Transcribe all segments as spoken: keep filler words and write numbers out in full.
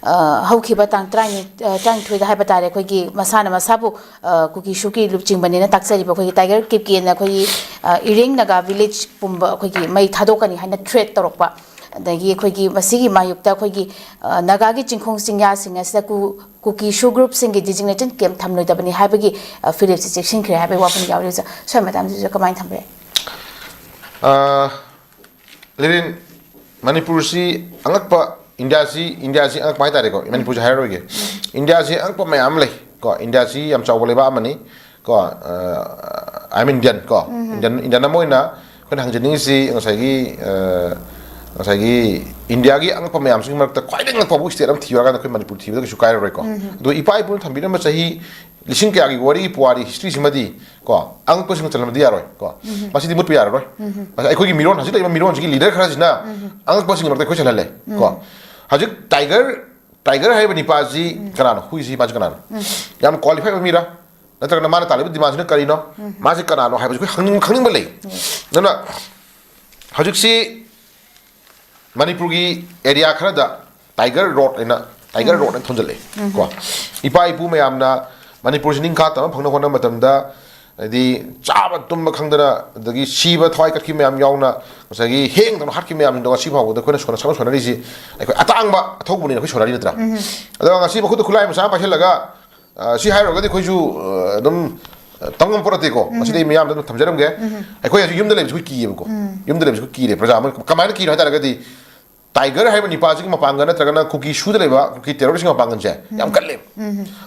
ꯑ, ꯍꯧꯈꯤꯕ ꯇꯥꯡ ꯇꯔꯥꯅꯤꯊꯣꯏ, ꯑ, ꯇꯔꯥꯅꯤꯊꯣꯏꯗ ꯍꯥꯏꯕ ꯇꯥꯔꯦ, ꯑꯩꯈꯣꯏꯒꯤ ꯃꯁꯥꯅ ꯃꯁꯥꯕꯨ, ꯑ, ꯀꯨꯀꯤ ꯁꯨꯒꯤ ꯂꯨꯆꯤꯡꯕꯅꯦꯅ ꯇꯥꯛꯆꯔꯤꯕ ꯑꯩꯈꯣꯏꯒꯤ ꯇꯥꯏꯒꯔ ꯀꯦꯞꯀꯦꯅ ꯑꯩꯈꯣꯏꯒꯤ, ꯑ, ꯏꯔꯦꯡ ꯅꯥꯒꯥ ꯚꯤꯂꯦꯖ ꯄꯨꯝꯕ ꯑꯩꯈꯣꯏꯒꯤ ꯃꯩ ꯊꯥꯗꯣꯛꯀꯅꯤ ꯍꯥꯏꯅ ꯊ꯭ꯔꯦꯠ ꯇꯧꯔꯛꯄ, ꯑꯗꯒꯤ ꯑꯩꯈꯣꯏꯒꯤ ꯃꯁꯤꯒꯤ ꯃꯥꯌꯣꯛꯇ ꯑꯩꯈꯣꯏꯒꯤ, ꯑ, ꯅꯥꯒꯥꯒꯤ ꯆꯤꯡꯈꯣꯡ ꯆꯤꯡꯌꯥꯁꯤꯡ ꯑꯁꯤꯗ ꯀꯨ-, ꯀꯨꯀꯤ ꯁꯨ ꯒ꯭ꯔꯨꯞꯁꯤꯡꯒꯤ ꯗꯤꯖꯤꯒꯅꯦꯇꯦꯠ ꯀꯦꯝꯞ ꯊꯝꯂꯣꯏꯗꯕꯅꯤ ꯍꯥꯏꯕꯒꯤ, ꯑ, ꯐꯤꯔꯦꯞꯁꯦ ꯆꯦꯛꯁꯤꯟꯈ꯭ꯔꯦ ꯍꯥꯏꯕꯒꯤ ꯋꯥꯐꯝ ꯌꯥꯎꯔꯤ꯫ ꯑꯣꯖꯥ, ꯁ꯭ꯋꯥꯏ ꯃꯇꯥꯡꯁꯤꯁꯨ ꯀꯃꯥꯏꯅ ꯊꯝꯕ ꯌꯥꯏ? ꯑ, ꯂꯤꯔꯤꯟ, ꯃꯅꯤꯄꯨꯔꯁꯤ ꯑꯉꯛꯄ, ꯏꯟꯗꯤꯌꯥꯁꯤ, ꯏꯟꯗꯤꯌꯥꯁꯤ ꯑꯉꯛꯄ ꯍꯥꯏꯇꯥꯔꯦꯀꯣ, ꯃꯅꯤꯄꯨꯔꯁꯤ ꯍꯥꯏꯔꯔꯣꯏꯒꯦ꯫ ꯏꯟꯗꯤꯌꯥꯁꯤ ꯑꯉꯛꯄ ꯃꯌꯥꯝ ꯑꯃ ꯂꯩ ꯀꯣ, ꯏꯟꯗꯤꯌꯥꯁꯤ ꯌꯥꯝ ꯆꯥꯎꯕ ꯂꯩꯕꯥꯛ ꯑꯃꯅꯤ ꯀꯣ, ꯑ, I'm Indian ꯀꯣ, ꯏꯟꯗꯤꯌꯟ, ꯏꯟꯗꯤꯌꯟ ꯑꯃ ꯑꯣꯏꯅ ꯑꯩꯈꯣꯏꯅ ꯍꯪꯖꯅꯤꯡꯉꯤꯁꯤ ꯉꯁꯥꯏꯒꯤ, ꯑ, ꯉꯁꯥꯏꯒꯤ ꯏꯟꯗꯤꯌꯥꯒꯤ ꯑꯉꯛꯄ ꯃꯌꯥꯝꯁꯤꯒꯤ ꯃꯔꯛꯇ ꯈ꯭ꯋꯥꯏꯗꯒꯤ ꯑꯉꯛꯄ ꯁ꯭ꯇꯦꯠ ꯑꯃ ꯊꯤꯌꯨ ꯍꯥꯏꯔꯀꯥꯟꯗ ꯑꯩꯈꯣꯏ ꯃꯅꯤꯄꯨꯔ ꯊꯤꯕꯗ ꯀꯩꯁꯨ ꯀꯥꯏꯔꯔꯣꯏꯀꯣ꯫ ꯑꯗꯣ ꯏꯄꯥ ꯏꯄꯨꯅ ꯊꯝꯕꯤꯔꯝꯕ ꯆꯍꯤ ꯂꯤꯁꯤꯡ ꯀꯌꯥꯒꯤ ꯋꯥꯔꯤꯒꯤ ꯄꯨꯋꯥꯔꯤ ꯍꯤꯁꯇ꯭ꯔꯤꯁꯤꯃꯗꯤ ꯀꯣ, ꯑꯉꯛꯄꯁꯤꯡꯅ ꯆꯜꯍꯟꯕꯗꯤ ꯌꯥꯔꯣꯏ ꯀꯣ꯫ ꯃꯁꯤꯗꯤ ꯃꯨꯠꯄ ꯌꯥꯔꯔꯣꯏ꯫ ꯃꯁꯤ ꯑꯩꯈꯣꯏꯒꯤ ꯃꯤꯔꯣꯟ, ꯍꯧꯖꯤꯛ ꯂꯩꯔꯤꯕ ꯃꯤꯔꯣꯟꯁꯤꯒꯤ ꯂꯤꯗꯔ ꯈꯔꯁꯤꯅ ꯑꯉꯛꯄꯁꯤꯡꯒꯤ ꯃꯔꯛꯇ ꯑꯩꯈꯣꯏ ꯆꯜꯍꯜꯂꯦ ꯀꯣ꯫ ꯍꯧꯖꯤꯛ ꯇꯥꯏꯒꯔ, ꯇꯥꯏꯒꯔ ꯍꯥꯏꯔꯤꯕ ꯅꯤꯄꯥꯁꯤ ꯀꯅꯥꯅꯣ? ꯍꯨꯏꯁꯤ ꯃꯥꯁꯤ ꯀꯅꯥꯅꯣ? ꯌꯥꯝ ꯀ꯭ꯋꯥꯂꯤꯐꯥꯏ ꯑꯣꯏꯕ ꯃꯤꯔꯥ? ꯅꯠꯇ꯭ꯔꯒꯅ ꯃꯥꯅ ꯇꯥꯜꯂꯤꯕ ꯗꯤꯃꯥꯟꯁꯤꯅ ꯀꯔꯤꯅꯣ? ꯃꯥꯁꯤ ꯀꯅꯥꯅꯣ ꯍꯥꯏꯕꯁꯤ ꯑꯩꯈꯣꯏ ꯈꯪꯅꯤꯡ-, ꯈꯪꯅꯤꯡꯕ ꯂꯩ꯫ ꯑꯗꯨꯅ ꯍꯧꯖꯤꯛꯁꯤ ꯃꯅꯤꯄꯨꯔꯒꯤ ꯑꯦꯔꯤꯌꯥ ꯈꯔꯗ ꯇꯥꯏꯒꯔ ꯔꯣꯠ ꯍꯥꯏꯅ, ꯇꯥꯏꯒꯔ ꯔꯣꯠ ꯍꯥꯏꯅ ꯊꯣꯟꯖꯜꯂꯛꯑꯦ ꯀꯣ꯫ ꯏꯄꯥ ꯏꯄꯨ ꯃꯌꯥꯝꯅ ꯃꯅꯤꯄꯨꯔꯁꯤ ꯅꯤꯡꯈꯥ ꯇꯝꯕ ꯐꯪꯅ ꯍꯣꯠꯅꯕ ꯃꯇꯝꯗ, ꯍꯥꯏꯗꯤ ꯆꯥꯕ ꯇꯨꯝꯕ ꯈꯪꯗꯅ, ꯑꯗꯒꯤ ꯁꯤꯕ ꯊꯋꯥꯏ ꯀꯠꯈꯤꯕ ꯃꯌꯥꯝ ꯌꯥꯎꯅ, ꯉꯁꯥꯏꯒꯤ ꯍꯦꯡꯗꯧꯅ ꯍꯥꯠꯈꯤꯕ ꯃꯌꯥꯝꯁꯤꯡꯗꯣ ꯉꯁꯤ ꯐꯥꯎꯕꯗ ꯑꯩꯈꯣꯏꯅ ꯁꯣꯟꯅ-, ꯁꯣꯟꯅ-, ꯁꯣꯟꯅꯔꯤꯁꯤ ꯑꯩꯈꯣꯏ ꯑꯇꯥꯡꯕ ꯑꯊꯧꯕꯅꯤꯅ ꯑꯩꯈꯣꯏ ꯁꯣꯟꯅꯔꯤ ꯅꯠꯇ꯭ꯔꯥ? ꯑꯗꯣ ꯉꯁꯤ ꯃꯈꯨꯠꯇ ꯈꯨꯠꯂꯥꯏ ꯃꯆꯥ ꯑꯃ ꯄꯥꯏꯁꯤꯜꯂꯒ, ꯑ, ꯁꯤ ꯍꯥꯏꯔꯨꯔꯒꯗꯤ ꯑꯩꯈꯣꯏꯁꯨ, ꯑ, ꯑꯗꯨꯝ, ꯑ, ꯇꯝ ꯉꯝꯕ ꯄꯣꯠ ꯅꯠꯇꯦꯀꯣ꯫ ꯃꯁꯤꯗꯤ ꯑꯩ ꯃꯤꯌꯥꯝꯗ ꯑꯗꯨꯝ ꯊꯝꯖꯔꯝꯒꯦ꯫ ꯑꯩꯈꯣꯏ ꯍꯧꯖꯤꯛ ꯌꯨꯝꯗ ꯂꯩꯕꯁꯤ ꯑꯩꯈꯣꯏ ꯀꯤꯌꯦꯕꯀꯣ꯫ ꯌꯨꯝꯗ ꯂꯩꯕꯁꯤ ꯑꯩꯈꯣꯏ ꯀꯤꯔꯦ꯫ ꯄ꯭ꯔꯖꯥ ꯑꯃ ꯀꯃꯥꯏꯅ ꯀꯤꯔꯤꯅꯣ ꯍꯥꯏ ꯇꯥꯔꯒꯗꯤ, ꯇꯥꯏꯒꯔ ꯍꯥꯏꯕ ꯅꯤꯄꯥꯁꯤꯒꯤ ꯃꯄꯥꯡꯒꯜ ꯅꯠꯇ꯭ꯔꯒꯅ ꯀꯨꯀꯤ ꯁꯨꯗ ꯂꯩꯕ ꯀꯨꯀꯤ ꯇꯦꯔꯣꯔꯤꯁꯀꯤ ꯃꯄꯥꯡꯒꯜꯁꯦ ꯌꯥꯝ ꯀꯜꯂꯦꯕ꯫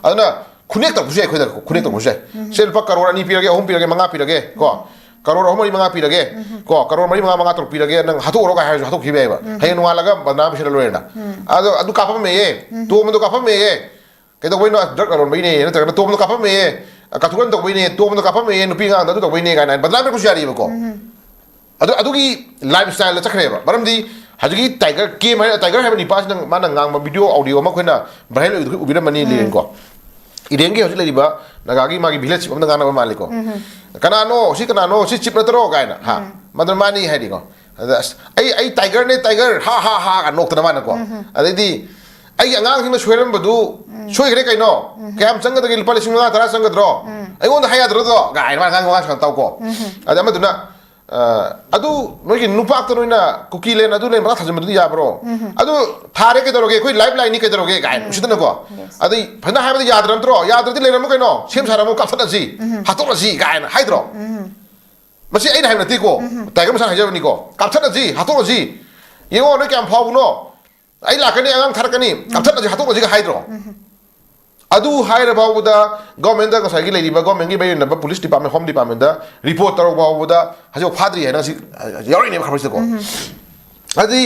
ꯑꯗꯨꯅ ꯈꯨꯅꯦꯛ ꯇꯧꯕꯁꯨ ꯌꯥꯏ ꯑꯩꯈꯣꯏꯗ, ꯈꯨꯅꯦꯛ ꯇꯧꯕꯁꯨ ꯌꯥꯏ꯫ "ꯁꯦ ꯂꯨꯄꯥ ꯀꯔꯣꯔ ꯑꯅꯤ ꯄꯤꯔꯒꯦ, ꯑꯍꯨꯝ ꯄꯤꯔꯒꯦ, ꯃꯉꯥ ꯄꯤꯔꯒꯦ ꯀꯣ, ꯀꯔꯣꯔ ꯑꯍꯨꯝ, ꯃꯔꯤ, ꯃꯉꯥ ꯄꯤꯔꯒꯦ ꯀꯣ, ꯀꯔꯣꯔ ꯃꯔꯤ, ꯃꯉꯥ, ꯃꯉꯥ, ꯇꯔꯨꯛ ꯄꯤꯔꯒꯦ, ꯅꯪ ꯍꯥꯠꯇꯣꯛꯎꯔꯣ" ꯀꯥꯏ ꯍꯥꯏꯔꯁꯨ ꯍꯥꯠꯇꯣꯛꯈꯤꯕ ꯌꯥꯏꯕ꯫ ꯍꯌꯦꯡ ꯅꯣꯡꯉꯥꯜꯂꯒ ꯕꯗꯅꯥꯝ ꯄꯤꯁꯜꯂ ꯂꯣꯏꯔꯦꯅ꯫ ꯑꯗꯣ ꯑꯗꯨ ꯀꯥꯞꯄꯝꯃꯦꯌꯦ, ꯇꯣꯝꯕꯗꯣ ꯀꯥꯞꯄꯝꯃꯦꯌꯦ, ꯀꯩꯗꯧꯕꯩꯅꯣ? ꯗ꯭ꯔꯒ ꯂꯂꯣꯟꯕꯩꯅꯦ, ꯅꯠꯇ꯭ꯔꯒꯅ ꯇꯣꯝꯕꯗꯣ ꯀꯥꯞꯄꯝꯃꯦꯌꯦ, ꯀꯥꯇꯨꯀꯔꯟ ꯇꯧꯕꯩꯅꯦ, ꯇꯣꯝꯕꯗꯣ ꯀꯥꯞꯄꯝꯃꯦꯌꯦ, ꯅꯨꯄꯤ ꯑꯉꯥꯡꯗ ꯑꯗꯨ ꯇꯧꯕꯩꯅꯦ ꯀꯥꯏꯅ ꯕꯗꯅꯥꯝ ꯄꯤꯔꯛꯄꯁꯨ ꯌꯥꯔꯤꯕꯀꯣ꯫ ꯑꯗꯨ, ꯑꯗꯨꯒꯤ ꯂꯥꯏꯐ ꯁ꯭ꯇꯥꯏꯜꯗ ꯆꯠꯈ꯭ꯔꯦꯕ꯫ ꯃꯔꯝꯗꯤ ꯍꯧꯖꯤꯛꯀꯤ ꯇꯥꯏꯒꯔ ꯀꯦꯝ ꯍꯥꯏ-, ꯇꯥꯏꯒꯔ ꯍꯥꯏꯕ ꯅꯤꯄꯥꯁꯤꯅ ꯃꯥꯅ ꯉꯥꯡꯕ ꯚꯤꯗꯤꯑꯣ, ꯑꯣꯗꯤꯑꯣ ꯑꯃ ꯑꯩꯈꯣꯏꯅ ꯚꯥꯏꯔꯦꯜ ꯑꯣꯏꯕꯗꯨ ꯑꯩꯈꯣꯏ ꯎꯕꯤꯔꯝꯃꯅꯤ, ꯂꯤꯔꯦꯟꯀꯣ꯫ ꯏꯔꯦꯡꯒꯤ ꯍꯧꯖꯤꯛ ꯂꯩꯔꯤꯕ ꯅꯥꯒꯥꯒꯤ ꯃꯥꯒꯤ ꯚꯤꯂꯦꯖ ꯆꯤꯞ ꯑꯃꯅ ꯉꯥꯡꯅꯕ ꯃꯥꯜꯂꯤꯀꯣ꯫ "ꯀꯅꯥꯅꯣ? ꯁꯤ ꯀꯅꯥꯅꯣ? ꯁꯤ ꯆꯤꯞ ꯅꯠꯇ꯭ꯔꯣ?" ꯀꯥꯏꯅ, ꯍꯥ? ꯃꯗꯨꯅ "ꯃꯥꯅꯤ" ꯍꯥꯏꯔꯤꯀꯣ꯫ ꯑꯗ, "ꯑꯁ, ꯑꯩ, ꯑꯩ ꯇꯥꯏꯒꯔꯅꯦ, ꯇꯥꯏꯒꯔ, ꯍꯥ, ꯍꯥ, ꯍꯥ" ꯀꯥꯏꯅ ꯅꯣꯛꯇꯅ ꯃꯥꯅꯀꯣ꯫ ꯑꯗꯩꯗꯤ, ꯑꯩꯒꯤ ꯑꯉꯥꯡꯁꯤꯡꯅ ꯁꯣꯏꯔꯝꯕꯗꯨ ꯁꯣꯏꯈ꯭ꯔꯦ ꯀꯩꯅꯣ, ꯀꯌꯥꯝ ꯆꯪꯒꯗꯒꯦ? ꯂꯨꯄꯥ ꯂꯤꯁꯤꯡ ꯃꯉꯥ ꯇꯔꯥ ꯆꯪꯒꯗ꯭ꯔꯣ? ꯑꯩꯉꯣꯟꯗ ꯍꯥꯏ ꯌꯥꯗ꯭ꯔꯣꯗꯣ?" ꯀꯥꯏꯅ ꯃꯥꯅ ꯑꯉꯥꯡ ꯋꯥꯉꯥꯡ ꯁꯥꯟꯅ ꯇꯧꯀꯣ꯫ ꯑꯗ ꯑꯃꯗꯨꯅ, "ꯑ, ꯑꯗꯨ ꯅꯣꯏꯒꯤ ꯅꯨꯄꯥꯛꯇ ꯅꯣꯏꯅ ꯀꯨꯀꯤ ꯂꯦꯟ ꯑꯗꯨ ꯂꯦꯟ ꯃꯈꯥ ꯊꯥꯖꯤꯟꯕꯗꯨꯗꯤ ꯌꯥꯕ꯭ꯔꯣ? ꯑꯗꯨ ꯊꯥꯔꯦ ꯀꯩꯗꯧꯔꯒꯦ? ꯑꯩꯈꯣꯏ ꯂꯥꯏꯐ ꯂꯥꯏꯟꯅꯤ ꯀꯩꯗꯧꯔꯒꯦ?" ꯀꯥꯏꯅ ꯎꯁꯤꯠꯇꯅꯀꯣ꯫ ꯑꯗꯩ ꯐꯖꯅ ꯍꯥꯏꯕꯗ ꯌꯥꯗ꯭ꯔ ꯅꯠꯇ꯭ꯔꯣ? "ꯌꯥꯗ꯭ꯔꯗꯤ ꯂꯩꯔꯝꯃꯣ ꯀꯩꯅꯣ, ꯁꯦꯝ ꯁꯥꯔꯝꯃꯣ, ꯀꯥꯞꯊꯠꯂꯁꯤ, ꯍꯥꯠꯇꯣꯛꯂꯁꯤ" ꯀꯥꯏꯅ ꯍꯥꯏꯗ꯭ꯔꯣ? ꯃꯁꯤ ꯑꯩꯅ ꯍꯥꯏꯕ ꯅꯠꯇꯦꯀꯣ, ꯇꯥꯏꯒꯔ ꯃꯁꯥꯅ ꯍꯥꯏꯖꯕꯅꯤꯀꯣ꯫ "ꯀꯥꯞꯊꯠꯂꯁꯤ, ꯍꯥꯠꯇꯣꯛꯂꯁꯤ, ꯌꯦꯡꯉꯣ ꯅꯣꯏ ꯀꯌꯥꯝ ꯐꯥꯎꯕꯅꯣ, ꯑꯩ ꯂꯥꯛꯀꯅꯤ, ꯑꯉꯥꯡ ꯊꯥꯔꯛꯀꯅꯤ, ꯀꯥꯞꯊꯠꯂꯁꯤ, ꯍꯥꯠꯇꯣꯛꯂꯁꯤꯒ" ꯍꯥꯏꯗ꯭ꯔꯣ? ꯑꯗꯨ ꯍꯥꯏꯔ ꯐꯥꯎꯕꯗ ꯒꯣꯔꯃꯦꯟꯗ ꯉꯁꯥꯏꯒꯤ ꯂꯩꯔꯤꯕ ꯒꯣꯔꯃꯦꯟꯒꯤ ꯃꯔꯤ ꯂꯩꯅꯕ ꯄꯨꯂꯤꯁ ꯗꯤꯄꯥꯔꯠꯃꯦꯟ, ꯍꯣꯝ ꯗꯤꯄꯥꯔꯠꯃꯦꯟꯗ ꯔꯤꯄꯣꯔꯠ ꯇꯧꯔ ꯐꯥꯎꯕꯗ ꯍꯧꯖꯤꯛ ꯐꯥꯗ꯭ꯔꯤ ꯍꯥꯏꯅ ꯉꯁꯤ, ꯑ, ꯌꯥꯎꯔꯛꯏꯅꯦꯕ ꯈꯕꯔꯁꯤꯗꯀꯣ꯫ ꯑꯗꯨꯗꯤ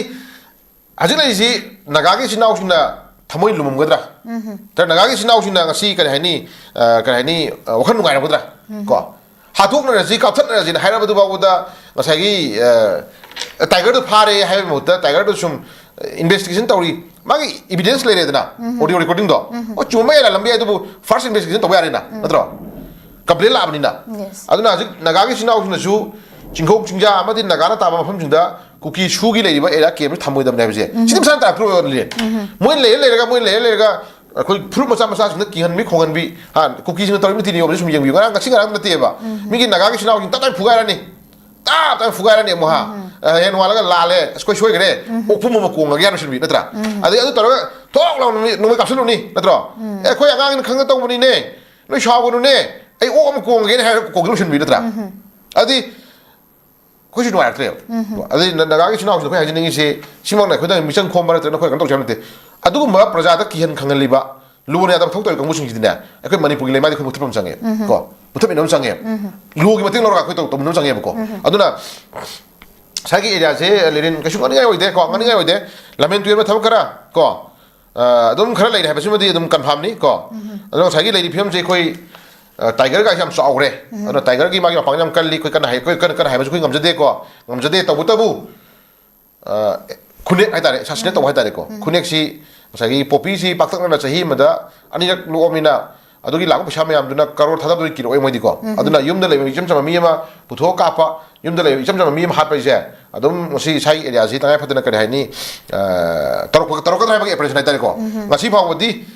ꯍꯧꯖꯤꯛ ꯂꯩꯔꯤꯁꯤ ꯅꯥꯒꯥꯒꯤ ꯏꯆꯤꯟ ꯏꯅꯥꯎꯁꯤꯡꯅ ꯊꯃꯣꯏ ꯂꯨꯝꯃꯝꯒꯗ꯭ꯔꯥ? ꯅꯠꯇ꯭ꯔ ꯅꯥꯒꯥꯒꯤ ꯏꯆꯤꯟ ꯏꯅꯥꯎꯁꯤꯡꯅ ꯉꯁꯤ ꯀꯔꯤ ꯍꯥꯏꯅꯤ, ꯑ, ꯀꯔꯤ ꯍꯥꯏꯅꯤ, ꯑ, ꯋꯥꯈꯜ ꯅꯨꯡꯉꯥꯏꯔꯝꯒꯗ꯭ꯔꯥ? ꯀꯣ, ꯍꯥꯠꯇꯣꯛꯅꯔꯁꯤ, ꯀꯥꯞꯊꯠꯅꯔꯁꯤꯅ ꯍꯥꯏꯔꯕꯗꯨ ꯐꯥꯎꯕꯗ ꯉꯁꯥꯏꯒꯤ, ꯑ, ꯇꯥꯏꯒꯔꯗꯨ ꯐꯥꯔꯦ ꯍꯥꯏꯕꯒꯤ ꯃꯍꯨꯠꯇ ꯇꯥꯏꯒꯔꯗꯨ ꯁꯨꯝ ꯏꯟꯚꯦꯁꯇꯤꯒꯦꯁꯟ ꯇꯧꯔꯤ, ꯃꯥꯒꯤ ꯏꯚꯤꯗꯦꯟꯁ ꯂꯩꯔꯦꯗꯅ, ꯑꯣꯗꯤꯑꯣ ꯔꯦꯀꯣꯔꯗꯤꯡꯗꯣ꯫ ꯑꯣ, ꯆꯨꯝꯕ ꯌꯥꯔ ꯂꯝꯕ ꯌꯥꯏ, ꯑꯗꯨꯕꯨ ꯐꯥꯔꯁ ꯏꯟꯚꯦꯁꯇꯤꯒꯦꯁꯟ ꯇꯧꯕ ꯌꯥꯔꯦꯅ, ꯅꯠꯇ꯭ꯔꯣ? ꯀꯝꯄ꯭ꯂꯦꯟ ꯂꯥꯛꯑꯕꯅꯤꯅ꯫ ꯑꯗꯨꯅ ꯍꯧꯖꯤꯛ ꯅꯥꯒꯥꯒꯤ ꯏꯆꯤꯟ ꯏꯅꯥꯎꯁꯤꯡꯅꯁꯨ ꯆꯤꯡꯈꯣꯡ ꯆꯤꯡꯖꯥ ꯑꯃꯗꯤ ꯅꯥꯒꯥꯅ ꯇꯥꯕ ꯃꯐꯝꯁꯤꯡꯗ ꯀꯨꯀꯤ ꯁꯨꯒꯤ ꯂꯩꯔꯤꯕ ꯑꯦꯔꯤꯌꯥ ꯀꯦꯝꯁ ꯊꯝꯃꯣꯏꯗꯕꯅꯦ ꯍꯥꯏꯕꯁꯦ꯫ ꯁꯤꯗꯤ ꯃꯁꯥꯅ ꯇꯥꯔꯛꯇ꯭ꯔꯣ, ꯂꯤꯂꯦꯟ? ꯃꯣꯏꯅ ꯂꯩꯔ ꯂꯩꯔꯒ, ꯃꯣꯏꯅ ꯂꯩꯔ ꯂꯩꯔꯒ ꯑꯩꯈꯣꯏ ꯐꯨꯔꯨꯞ ꯃꯆꯥ ꯃꯆꯥꯁꯤꯡꯗ ꯀꯤꯍꯟꯕꯤ ꯈꯣꯡꯍꯟꯕꯤ, ꯍꯥ, ꯀꯨꯀꯤꯁꯤꯡꯅ ꯇꯧꯔꯤꯕ ꯅꯤꯇꯤ ꯅꯤꯌꯣꯝꯁꯦ ꯁꯨꯝ ꯌꯦꯡꯕꯤꯌꯨ꯫ ꯉꯔꯥꯡ, ꯉꯁꯤ ꯉꯔꯥꯡ ꯅꯠꯇꯦꯕ꯫ ꯃꯤꯒꯤ ꯅꯥꯒꯥꯒꯤ ꯏꯆꯤꯟ ꯏꯅꯥꯎꯁꯤꯡ ꯇꯞ ꯇꯥꯏ ꯐꯨꯒꯥꯏꯔꯅꯤ꯫ ꯇꯞ ꯇꯥꯏ ꯐꯨꯒꯥꯏꯔꯅꯤ ꯑꯃꯨꯛ, ꯍꯥ꯫ ꯑ, ꯍꯌꯦꯡ ꯅꯣꯡꯉꯥꯜꯂꯒ ꯂꯥꯜꯂꯦ, ꯑꯁ, ꯑꯩꯈꯣꯏ ꯁꯣꯏꯈ꯭ꯔꯦ꯫ ꯑꯣꯛꯄꯨꯝ ꯑꯃ ꯀꯣꯡꯉꯒꯦ ꯍꯥꯏꯅ ꯁꯤꯟꯕꯤ, ꯅꯠꯇ꯭ꯔꯥ? ꯑꯗꯩ ꯑꯗꯨ ꯇꯧꯔꯒ ꯊꯣꯛ ꯂꯥꯎꯅ ꯅꯣꯡꯃꯩ, ꯅꯣꯡꯃꯩ ꯀꯥꯞꯁꯤꯜꯂꯨꯅꯤ, ꯅꯠꯇ꯭ꯔꯣ? "ꯑꯦ, ꯑꯩꯈꯣꯏ ꯑꯉꯥꯡꯅ ꯈꯪꯗ ꯇꯧꯕꯅꯤꯅꯦ, ꯅꯣꯏ ꯁꯥꯎꯒꯅꯨꯅꯦ, ꯑꯩ ꯑꯣꯛ ꯑꯃ ꯀꯣꯡꯉꯒꯦꯅ" ꯍꯥꯏꯔꯒ ꯀꯣꯡꯁꯤꯜꯂꯨ ꯁꯤꯟꯕꯤ, ꯅꯠꯇ꯭ꯔꯥ? ꯑꯗꯨꯗꯤ ꯑꯩꯈꯣꯏꯁꯨ ꯅꯨꯡꯉꯥꯏꯔꯛꯇ꯭ꯔꯦꯕ꯫ ꯑꯗꯩ ꯅ-, ꯅꯥꯒꯥꯒꯤ ꯏꯆꯤꯟ ꯏꯅꯥꯎꯁꯤꯡꯗ ꯑꯩꯈꯣꯏ ꯍꯥꯏꯖꯅꯤꯡꯉꯤꯁꯤ, ꯁꯤꯃꯛꯅ ꯑꯩꯈꯣꯏꯗ ꯃꯤꯆꯪ ꯈꯣꯝꯕ ꯅꯠꯇ꯭ꯔꯒ ꯅꯈꯣꯏ ꯀꯩꯅꯣ ꯇꯧꯁꯦ ꯍꯥꯏꯕ ꯅꯠꯇꯦ꯫ ꯑꯗꯨꯒꯨꯝꯕ ꯄ꯭ꯔꯖꯥꯗ ꯀꯤꯍꯟ ꯈꯪꯍꯜꯂꯤꯕ, ꯂꯨꯅ ꯌꯥꯗꯕ ꯊꯕꯛ ꯇꯧꯔꯤꯕ ꯀꯥꯡꯕꯨꯁꯤꯡꯁꯤꯗꯤꯅꯦ, ꯑꯩꯈꯣꯏ ꯃꯅꯤꯄꯨꯔꯒꯤ ꯂꯩꯃꯥꯏꯗ ꯑꯩꯈꯣꯏ ꯃꯨꯊꯠꯄ ꯑꯃ ꯆꯪꯉꯦ꯫ ꯀꯣ? ꯃꯨꯊꯠꯃꯤꯟꯅꯕ ꯑꯃ ꯆꯪꯉꯦ꯫ ꯂꯣꯒꯤ ꯃꯇꯦꯡ ꯂꯧꯔꯒ ꯑꯩꯈꯣꯏ ꯇꯧ-, ꯇꯧꯃꯤꯟꯅꯕ ꯆꯪꯉꯦꯕꯀꯣ꯫ ꯑꯗꯨꯅ ꯉꯁꯥꯏꯒꯤ ꯑꯦꯔꯤꯌꯥꯁꯦ, ꯂꯤꯂꯦꯟ, ꯀꯩꯁꯨ ꯉꯥꯡꯅꯤꯡꯉꯥꯏ ꯑꯣꯏꯗꯦ, ꯀꯣ? ꯉꯥꯡꯅꯤꯡꯉꯥꯏ ꯑꯣꯏꯗꯦ꯫ ꯂꯝꯍꯦꯟ ꯇꯨꯍꯦꯟꯕ ꯊꯕꯛ ꯈꯔ, ꯀꯣ? ꯑ, ꯑꯗꯨꯝ ꯈꯔ ꯂꯩꯔꯦ ꯍꯥꯏꯕꯁꯤꯃꯗꯤ ꯑꯗꯨꯝ ꯀꯟꯐꯥꯝꯅꯤ, ꯀꯣ? ꯑꯗꯣ ꯉꯁꯥꯏꯒꯤ ꯂꯩꯔꯤꯕ ꯐꯤꯕꯝꯁꯦ ꯑꯩꯈꯣꯏ, ꯑ, ꯇꯥꯏꯒꯔꯒꯥꯏꯁꯦ ꯌꯥꯝ ꯆꯥꯎꯈ꯭ꯔꯦ꯫ ꯑꯗꯨꯅ ꯇꯥꯏꯒꯔꯒꯤ ꯃꯥꯒꯤ ꯃꯄꯥꯡꯒꯜ ꯌꯥꯝ ꯀꯜꯂꯤ, ꯑꯩꯈꯣꯏ ꯀꯟꯅ ꯍꯥꯏ-, ꯑꯩꯈꯣꯏ ꯀꯟꯅ, ꯀꯟꯅ ꯍꯥꯏꯕꯁꯨ ꯑꯩꯈꯣꯏ ꯉꯝꯖꯗꯦꯀꯣ꯫ ꯉꯝꯖꯗꯦ, ꯇꯧꯕꯇꯕꯨ, ꯑ, ꯈꯨꯅꯦꯛ ꯍꯥꯏꯇꯥꯔꯦ, ꯑꯦꯁꯥꯁꯤꯅꯦꯠ ꯇꯧꯕ ꯍꯥꯏꯇꯥꯔꯦꯀꯣ꯫ ꯈꯨꯅꯦꯛꯁꯤ ꯉꯁꯥꯏꯒꯤ ꯄꯣꯄꯤꯁꯤ ꯄꯥꯛꯇꯛꯅꯅ ꯆꯍꯤ ꯑꯃꯗ ꯑꯅꯤꯔꯛ ꯂꯣꯛꯑꯃꯤꯅ, ꯑꯗꯨꯒꯤ ꯂꯥꯛꯄ ꯄꯩꯁꯥ ꯃꯌꯥꯝꯗꯨꯅ ꯀꯔꯣꯔ ꯊꯥꯗꯕꯗꯨꯗꯤ ꯀꯤꯔꯛꯑꯣꯏ ꯃꯣꯏꯗꯤꯀꯣ꯫ ꯑꯗꯨꯅ ꯌꯨꯝꯗ ꯂꯩꯕ ꯏꯆꯝ ꯆꯝꯕ ꯃꯤ ꯑꯃ ꯄꯨꯊꯣꯛꯑ ꯀꯥꯞꯄ, ꯌꯨꯝꯗ ꯂꯩꯕ ꯏꯆꯝ ꯆꯝꯕ ꯃꯤ ꯑꯃ ꯍꯥꯠꯄ ꯍꯥꯏꯁꯦ, ꯑꯗꯨꯝ ꯉꯁꯤ ꯏꯁꯥꯒꯤ ꯑꯦꯔꯤꯌꯥꯁꯤ ꯇꯉꯥꯏ ꯐꯗꯅ, ꯀꯔꯤ ꯍꯥꯏꯅꯤ, ꯑ, ꯇꯧꯔꯛꯄ-, ꯇꯧꯔꯛꯀꯗ꯭ꯔꯥ ꯍꯥꯏꯕꯒꯤ ꯑꯦꯄ꯭ꯔꯦꯁꯟ ꯍꯥꯏꯇꯥꯔꯦꯀꯣ꯫ ꯉꯁꯤ ꯐꯥꯎꯕꯗꯤ,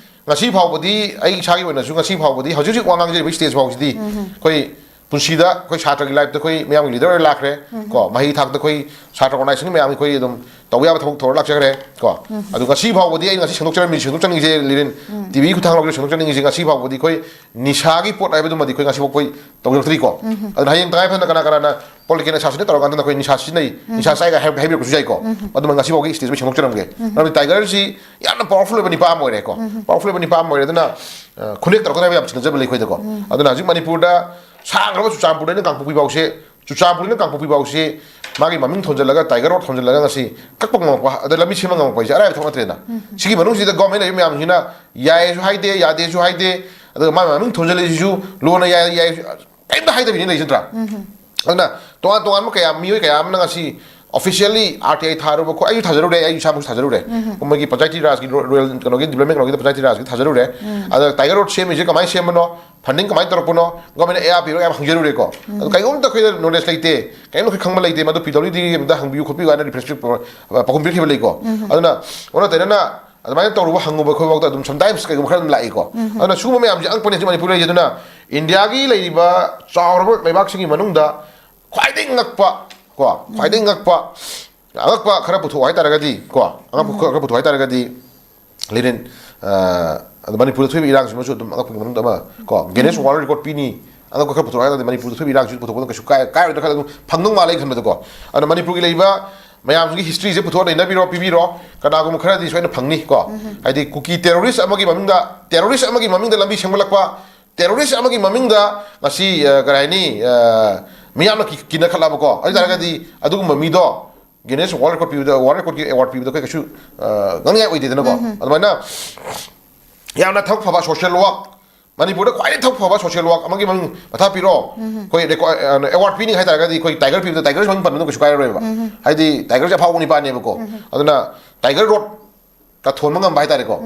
ꯉꯁꯤ ꯐꯥꯎꯕꯗꯤ ꯑꯩ ꯏꯁꯥꯒꯤ ꯑꯣꯏꯅꯁꯨ, ꯉꯁꯤ ꯐꯥꯎꯕꯗꯤ, ꯍꯧꯖꯤꯛ ꯍꯧꯖꯤꯛ ꯋꯥ ꯉꯥꯡꯖꯔꯤꯕ ꯁ꯭ꯇꯦꯖ ꯐꯥꯎꯁꯤꯗꯤ ꯑꯩꯈꯣꯏ ꯄꯨꯟꯁꯤꯗ ꯑꯩꯈꯣꯏ ꯁꯥꯇ꯭ꯔꯒꯤ ꯂꯥꯏꯐꯇ ꯑꯩꯈꯣꯏ ꯃꯌꯥꯝꯒꯤ ꯂꯤꯗꯔ ꯑꯣꯏꯅ ꯂꯥꯛꯈ꯭ꯔꯦ꯫ ꯀꯣ, ꯃꯍꯩ ꯊꯥꯛꯇ ꯑꯩꯈꯣꯏ ꯁꯥꯇ꯭ꯔ ꯑꯣꯔꯒꯅꯥꯏꯖꯦꯁꯟ ꯃꯌꯥꯝ ꯑꯩꯈꯣꯏ ꯑꯗꯨꯝ ꯇꯧꯕ ꯌꯥꯕ ꯊꯕꯛ ꯇꯧꯔ ꯂꯥꯛꯆꯈ꯭ꯔꯦ꯫ ꯀꯣ, ꯑꯗꯨ ꯉꯁꯤ ꯐꯥꯎꯕꯗꯤ ꯑꯩ ꯉꯁꯤ ꯁꯦꯡꯗꯣꯛꯆꯔꯝꯃꯤ, ꯁꯦꯡꯗꯣꯛꯆꯅꯤꯡꯉꯤꯁꯦ, ꯂꯤꯔꯤꯟ, ꯇꯤ ꯚꯤ ꯈꯨꯠꯊꯥꯡ ꯂꯧꯗꯨꯅ ꯁꯦꯡꯗꯣꯛꯆꯅꯤꯡꯉꯤꯁꯦ, ꯉꯁꯤ ꯐꯥꯎꯕꯗꯤ ꯑꯩꯈꯣꯏ ꯅꯤꯁꯥꯒꯤ ꯄꯣꯠ ꯍꯥꯏꯕꯗꯨꯃꯗꯤ ꯑꯩꯈꯣꯏ ꯉꯁꯤ ꯐꯥꯎ ꯑꯩꯈꯣꯏ ꯇꯧꯖꯔꯛꯇ꯭ꯔꯤꯀꯣ꯫ ꯑꯗꯨꯅ ꯍꯌꯦꯡ ꯇꯉꯥꯏ ꯐꯗꯅ ꯀꯅꯥ ꯀꯅꯥꯅ ꯄꯣꯂꯤꯇꯤꯀꯦꯜ ꯑꯦꯁꯥꯁꯤꯅ ꯇꯧꯔꯀꯥꯟꯗ ꯑꯩꯈꯣꯏ ꯅꯤꯁꯥ ꯁꯤꯖꯤꯟꯅꯩ, ꯅꯤꯁꯥ ꯆꯥꯏꯒ ꯍꯥꯏ-, ꯍꯥꯏꯕꯤꯔꯛꯄꯁꯨ ꯌꯥꯏꯀꯣ꯫ ꯑꯗꯨꯃ ꯉꯁꯤ ꯐꯥꯎꯒꯤ ꯁ꯭ꯇꯦꯖ ꯑꯩꯈꯣꯏ ꯁꯦꯡꯗꯣꯛꯆꯔꯝꯒꯦ꯫ ꯃꯔꯝꯗꯤ ꯇꯥꯏꯒꯔꯁꯤ ꯌꯥꯝꯅ ꯄꯋꯥꯔꯐꯨꯜ ꯑꯣꯏꯕ ꯅꯤꯄꯥ ꯑꯃ ꯑꯣꯏꯔꯦꯀꯣ꯫ ꯄꯋꯥꯔꯐꯨꯜ ꯑꯣꯏꯕ ꯅꯤꯄꯥ ꯑꯃ ꯑꯣꯏꯔꯦ꯫ ꯑꯗꯨꯅ, ꯑ, ꯈꯨꯅꯦꯛ ꯇꯧꯔꯛꯀꯗꯕ ꯌꯥꯝ ꯆꯤꯡꯅꯖꯕ ꯂꯩ ꯑꯩꯈꯣꯏꯗꯀꯣ꯫ ꯑꯗꯨꯅ ꯍꯧꯖꯤꯛ ꯃꯅꯤꯄꯨꯔꯗ ꯁꯥꯡꯈ꯭ꯔꯕ ꯆꯨꯔꯆꯥꯟꯄꯨꯔꯗꯩꯅ ꯀꯥꯡꯄꯣꯛꯄꯤ ꯐꯥꯎꯁꯦ, ꯆꯨꯔꯆꯥꯟꯄꯨꯔꯗꯩꯅ ꯀꯥꯡꯄꯣꯛꯄꯤ ꯐꯥꯎꯁꯦ ꯃꯥꯒꯤ ꯃꯃꯤꯡ ꯊꯣꯟꯖꯜꯂꯒ, ꯇꯥꯏꯒꯔ ꯔꯣꯗ ꯊꯣꯟꯖꯜꯂꯒ ꯉꯁꯤ ꯀꯛꯄ ꯉꯝꯃꯛꯄ, ꯑꯗ ꯂꯝꯕꯤ ꯁꯦꯝꯕ ꯉꯝꯃꯛꯄ ꯍꯥꯏꯁꯦ ꯑꯔꯥꯏꯕ ꯊꯕꯛ ꯅꯠꯇ꯭ꯔꯦꯅ꯫ ꯁꯤꯒꯤ ꯃꯅꯨꯡꯁꯤꯗ ꯒꯣꯔꯃꯦꯟ ꯂꯩꯔꯤꯕ ꯃꯌꯥꯝꯁꯤꯅ ꯌꯥꯏꯁꯨ ꯍꯥꯏꯗꯦ, ꯌꯥꯗꯦꯁꯨ ꯍꯥꯏꯗꯦ, ꯑꯗꯨꯒ ꯃꯥꯒꯤ ꯃꯃꯤꯡ ꯊꯣꯟꯖꯜꯂꯛꯏꯁꯤꯁꯨ ꯂꯣꯟꯅ ꯌꯥꯏ, ꯌꯥꯏ, ꯀꯔꯤꯝꯇ ꯍꯥꯏꯗꯕꯤꯅ ꯂꯩꯁꯤ ꯅꯠꯇ꯭ꯔꯥ? ꯑꯗꯨꯅ ꯇꯣꯉꯥꯟ ꯇꯣꯉꯥꯟꯕ ꯀꯌꯥ, ꯃꯤꯑꯣꯏ ꯀꯌꯥ ꯑꯃꯅ ꯉꯁꯤ ꯑꯣꯐꯤꯁꯤꯌꯦꯜꯂꯤ ꯑꯥꯔ ꯇꯤ ꯑꯥꯏ ꯊꯥꯔꯨꯕ ꯈꯣ-, ꯑꯩꯁꯨ ꯊꯥꯖꯔꯨꯔꯦ, ꯑꯩ ꯏꯁꯥꯃꯛꯁꯨ ꯊꯥꯖꯔꯨꯔꯦ꯫ ꯃꯣꯏꯒꯤ ꯄꯟꯆꯥꯌꯇꯤ ꯔꯥꯖꯀꯤ ꯔꯣ-, ꯔꯣꯌꯦꯜ ꯀꯩꯅꯣꯒꯤ, ꯗꯤꯕ꯭ꯂꯞꯃꯦꯟ ꯀꯩꯅꯣꯒꯤꯗ ꯄꯟꯆꯥꯌꯇꯤ ꯔꯥꯖꯀꯤ ꯊꯥꯖꯔꯨꯔꯦ꯫ ꯑꯗ ꯇꯥꯏꯒꯔ ꯔꯣꯗ ꯁꯦꯝꯃꯤꯁꯦ ꯀꯃꯥꯏꯅ ꯁꯦꯝꯕꯅꯣ, ꯐꯟꯗꯤꯡ ꯀꯃꯥꯏꯅ ꯇꯧꯔꯛꯄꯅꯣ, ꯒꯣꯔꯃꯦꯟꯅ ꯑꯦ ꯑꯥꯔ ꯄꯤꯔꯣ ꯌꯥꯝ ꯍꯪꯖꯔꯨꯔꯦꯀꯣ꯫ ꯑꯗꯣ ꯀꯩꯒꯨꯝꯕꯗ ꯑꯩꯈꯣꯏꯗ ꯅꯣꯂꯦꯖ ꯂꯩꯇꯦ, ꯀꯩꯝꯇ ꯑꯩꯈꯣꯏ ꯈꯪꯕ ꯂꯩꯇꯦ, ꯃꯗꯨ ꯄꯤ ꯗꯕ꯭ꯂꯤꯎ ꯗꯤꯒꯤ ꯑꯝꯇ ꯍꯪꯕꯤꯌꯨ ꯈꯣꯠꯄꯤꯌꯨ ꯍꯥꯏꯅ ꯔꯤꯐ꯭ꯔꯦꯟꯁ ꯄꯤꯔꯛꯄ, ꯄꯥꯎꯈꯨꯝ ꯄꯤꯔꯛꯈꯤꯕ ꯂꯩꯀꯣ꯫ ꯑꯗꯨꯅ ꯑꯣꯟꯅ ꯇꯩꯅꯅ ꯑꯗꯨꯃꯥꯏꯅ ꯇꯧꯔꯨꯕ ꯍꯪꯉꯨꯕ ꯑꯩꯈꯣꯏꯐꯥꯎꯗ ꯑꯗꯨꯝ ꯁꯝꯇꯥꯏꯝꯁ ꯀꯩꯒꯨꯝꯕ ꯈꯔ ꯑꯗꯨꯝ ꯂꯥꯛꯏꯀꯣ꯫ ꯑꯗꯨꯅ ꯁꯤꯒꯨꯝꯕ ꯃꯌꯥꯝꯁꯦ ꯑꯉꯛꯄꯅꯦ ꯍꯧꯖꯤꯛ ꯃꯅꯤꯄꯨꯔ ꯂꯩꯔꯤꯁꯦ꯫ ꯑꯗꯨꯅ ꯏꯟꯗꯤꯌꯥꯒꯤ ꯂꯩꯔꯤꯕ ꯆꯥꯎꯔꯕ ꯂꯩꯕꯥꯛꯁꯤꯡꯒꯤ ꯃꯅꯨꯡꯗ ꯈ꯭ꯋꯥꯏꯗꯒꯤ ꯉꯛꯄ ꯀꯣ, ꯈ꯭ꯋꯥꯏꯗꯒꯤ ꯉꯛꯄ, ꯑꯉꯛꯄ ꯈꯔ ꯄꯨꯊꯣꯛꯑꯣ ꯍꯥꯏꯇꯥꯔꯒꯗꯤ ꯀꯣ, ꯑꯉꯛꯄ ꯈꯔ ꯄꯨꯊꯣꯛꯑꯣ ꯍꯥꯏꯇꯥꯔꯒꯗꯤ, ꯂꯤꯔꯤꯟ, ꯑ, ꯑꯗꯣ ꯃꯅꯤꯄꯨꯔꯗ ꯊꯣꯛꯏꯕ ꯏꯔꯥꯡꯁꯤꯃꯁꯨ ꯑꯗꯨꯝ ꯑꯉꯛꯄꯒꯤ ꯃꯅꯨꯡꯗ ꯑꯃ ꯀꯣ, ꯒꯦꯅꯦꯁ ꯋꯥꯔꯜ ꯔꯦꯀꯣꯔꯗ ꯄꯤꯅꯤ, ꯑꯉꯛꯄ ꯈꯔ ꯄꯨꯊꯣꯔꯛꯑꯀꯥꯟꯗ ꯃꯅꯤꯄꯨꯔꯗ ꯊꯣꯛꯏꯕ ꯏꯔꯥꯡꯁꯤ ꯄꯨꯊꯣꯛꯄꯗ ꯀꯩꯁꯨ ꯀꯥꯏ-, ꯀꯥꯏꯔꯣꯏꯗ꯭ꯔꯥ ꯈꯜꯂꯦ, ꯑꯗꯨꯝ ꯐꯪꯗꯧ ꯃꯥꯜꯂꯦ ꯑꯩ ꯈꯟꯕꯗꯀꯣ꯫ ꯑꯗꯣ ꯃꯅꯤꯄꯨꯔꯒꯤ ꯂꯩꯔꯤꯕ ꯃꯌꯥꯝꯁꯤꯒꯤ ꯍꯤꯁꯇ꯭ꯔꯤꯁꯦ ꯄꯨꯊꯣꯛꯑ ꯅꯩꯅꯕꯤꯔꯣ, ꯄꯤꯕꯤꯔꯣ, ꯀꯅꯥꯒꯨꯝꯕ ꯈꯔꯗꯤ ꯁꯣꯏꯅ ꯐꯪꯅꯤ ꯀꯣ꯫ ꯍꯥꯏꯗꯤ ꯀꯨꯀꯤ ꯇꯦꯔꯣꯔꯤꯁ ꯑꯃꯒꯤ ꯃꯃꯤꯡꯗ, ꯇꯦꯔꯣꯔꯤꯁ ꯑꯃꯒꯤ ꯃꯃꯤꯡꯗ ꯂꯝꯕꯤ ꯁꯦꯝꯒꯠꯂꯛꯄ, ꯇꯦꯔꯣꯔꯤꯁ ꯑꯃꯒꯤ ꯃꯃꯤꯡꯗ ꯉꯁꯤ, ꯑ, ꯀꯔꯤ ꯍꯥꯏꯅꯤ, ꯑ, ꯃꯤꯌꯥꯝꯅ ꯀꯤ-, ꯀꯤꯅꯈꯠꯂꯕꯀꯣ꯫ ꯑꯗꯨ ꯑꯣꯏ ꯇꯥꯔꯒꯗꯤ ꯑꯗꯨꯒꯨꯝꯕ ꯃꯤꯗꯣ ꯒꯤꯅꯦꯁ ꯋꯥꯔꯜ ꯔꯦꯀꯣꯔꯗ ꯄꯤꯕꯗ, ꯋꯥꯔꯜ ꯔꯦꯀꯣꯔꯗꯀꯤ ꯑꯦꯋꯥꯔꯗ ꯄꯤꯕꯗ ꯑꯩꯈꯣꯏ ꯀꯩꯁꯨ, ꯑ, ꯉꯥꯡꯅꯤꯡꯉꯥꯏ ꯑꯣꯏꯗꯦꯗꯅꯀꯣ꯫ ꯑꯗꯨꯃꯥꯏꯅ ꯌꯥꯝꯅ ꯊꯕꯛ ꯐꯕ ꯁꯣꯁꯤꯌꯦꯜ ꯋꯥꯔꯛ, ꯃꯅꯤꯄꯨꯔꯗ ꯈ꯭ꯋꯥꯏꯗꯒꯤ ꯊꯕꯛ ꯐꯕ ꯁꯣꯁꯤꯌꯦꯜ ꯋꯥꯔꯛ ꯑꯃꯒꯤ ꯃꯃꯤꯡ ꯃꯊꯥ ꯄꯤꯔꯣ꯫ ꯑꯩꯈꯣꯏ ꯔꯦꯀꯣ-, ꯑ, ꯑꯦꯋꯥꯔꯗ ꯄꯤꯅꯤ ꯍꯥꯏ ꯇꯥꯔꯒꯗꯤ ꯑꯩꯈꯣꯏ ꯇꯥꯏꯒꯔ ꯄꯤꯕꯗ ꯇꯥꯏꯒꯔꯁꯤ ꯃꯃꯤꯡ ꯄꯟꯕꯗ ꯀꯩꯁꯨ ꯀꯥꯏꯔꯔꯣꯏꯕ꯫ ꯍꯥꯏꯗꯤ ꯇꯥꯏꯒꯔꯁꯦ ꯑꯐꯥꯎꯕ ꯅꯤꯄꯥꯅꯦꯕꯀꯣ꯫ ꯑꯗꯨꯅ ꯇꯥꯏꯒꯔ ꯔꯣꯗ ꯀ ꯊꯣꯟꯕ ꯉꯝꯕ ꯍꯥꯏꯇꯥꯔꯦꯀꯣ꯫